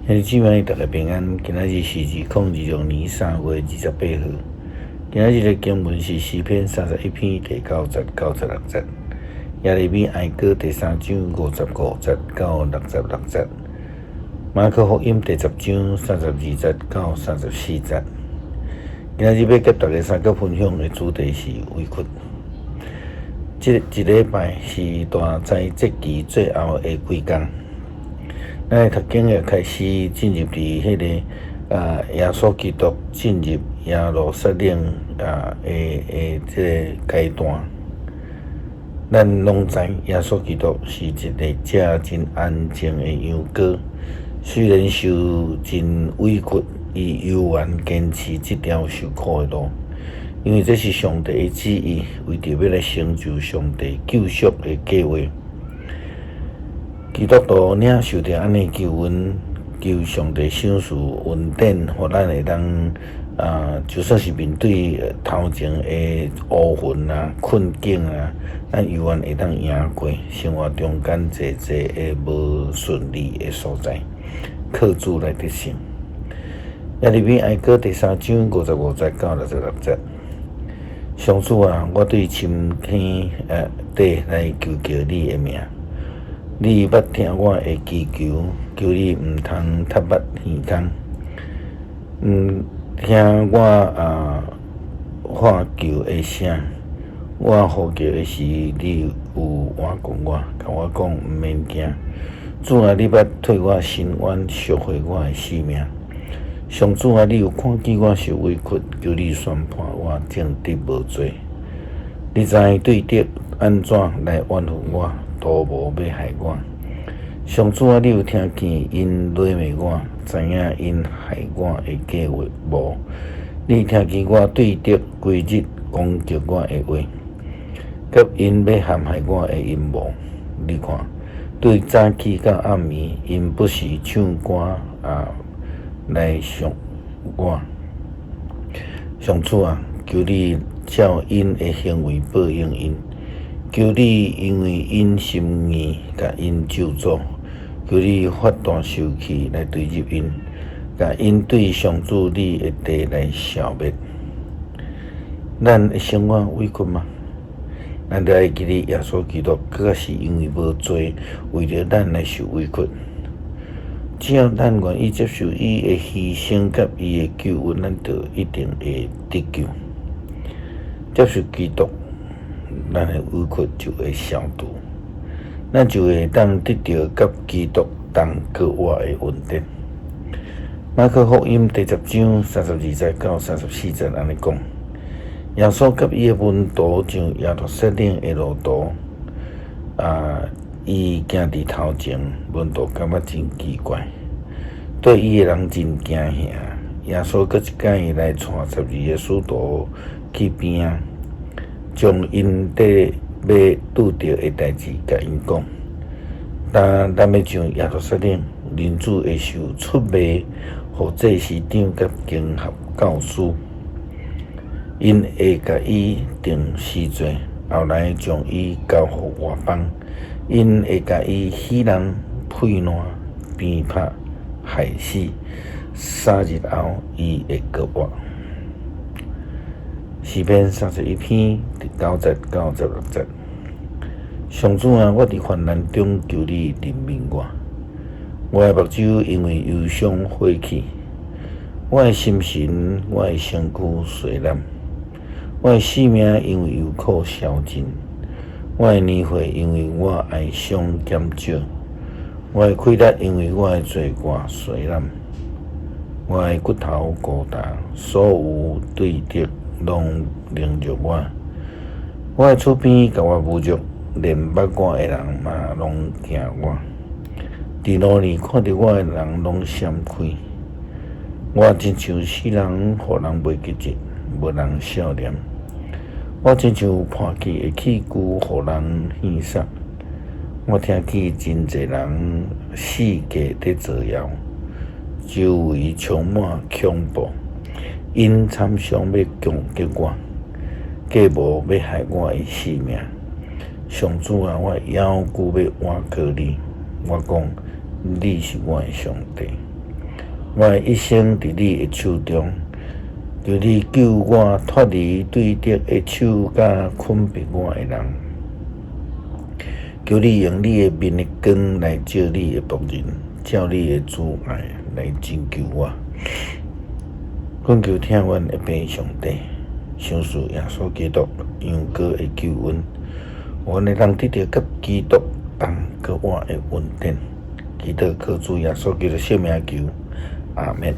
兄弟姊妹，大家平安。今仔日是2026年3月28號。今仔日的經文是詩篇31篇第9節到16節，耶利米哀歌第三章55節到66節，馬可福音第10章32節到34節。今仔日欲佮大家相佮分享的主題是委屈。這一禮拜是大齋節期最後的幾工。咱讀經也開始進入佇彼个耶穌基督進入耶路撒冷的這个階段。咱攏知耶穌基督是一个遮真安靜的羊羔，雖然受真委屈，伊猶原堅持這條受苦的路，因為這是上帝的旨意，為著欲來成就上帝救贖的計劃。基督徒領受著按呢救恩，求上帝賞賜恩典，予咱會當就算是面對頭前的烏雲啊、困境啊，咱猶原會當贏過生活中間濟濟的無順利的所在，靠主來得勝。耶利米哀歌第三章55節到66節，上主啊，我對深坑底來求叫你的名。你捌聽我的祈求，求你毋通眇目耳空，聽我喊求的聲。我呼叫的時，你有援助我，共我講毋免驚。主啊，你捌退我深淵，贖回我的性命。上主啊，你有看見我受委屈，求你宣判我正直無罪。你知對敵按怎來怨恨我，圖謀欲害我。上主啊，你有聽見𪜶詈罵我，知影𪜶害我的計劃無？你聽見我對敵規日攻擊我的話，佮𪜶欲陷害我的陰謀。你看，對早起到暗暝，𪜶不時唱歌來傷我。上主啊，求你照𪜶的行為報應𪜶，求你因為𪜶心硬，共𪜶咒詛。求你發大受氣來對入𪜶，共𪜶對上主你的地來消滅。咱的生活委屈嗎？咱著愛記得耶穌基督確實是因為無罪，為著咱來受委屈。只要咱願意接受伊的犧牲佮伊的救恩，咱就一定會得救。接受基督，咱的委屈就會消除，咱就會當得著佮基督同閣活的恩典。馬可福音第十章32節到34節按呢講：耶穌佮伊的門徒上耶路撒冷的路途，伊行佇頭前，門徒感覺真奇怪，綴伊的人真驚嚇。耶穌閣一擺來帶12個使徒去邊仔，將𪜶綴欲拄著的代誌共𪜶講。當咱欲上耶路撒冷，人子會受出賣，予祭司長佮經學教師，𪜶會共伊定死罪，後來將伊交予外邦，𪜶會共伊戲弄、屁爛、鞭拍、害死。3日後，伊會閣活。詩篇31篇第9節到16節。上主啊，我佇患難中求你憐憫我。我的目睭因為憂傷火去，我的心神、我的身軀衰懶，我的性命因為憂苦消盡，我的年歲因為我哀傷減少，我的氣力因為我的罪過衰懶，我的骨頭孤單，所有對敵攏凌辱我，我的厝邊共我侮辱，連捌我的人嘛攏驚我。佇路裡看著我的人攏閃開。我親像死人，予人袂記得，無人惜念。我親像破去的器具，予人戲耍。我聽見真濟人四界佇造謠，周圍充滿恐怖。𪜶參詳欲攻擊我，計謀欲害我的性命。上主啊，我猶舊欲倚靠你，我講你是我的上帝。我的一生佇你的手中，求你救我脫離對敵的手佮困迫我的人。求你用你的面的光來照你的僕人，照你的慈愛來拯救我。懇求疼阮的父上帝，賞賜耶穌基督羊羔的救恩，予阮會當得著佮基督同閣活的恩典。祈禱靠主耶穌基督聖名求，阿們。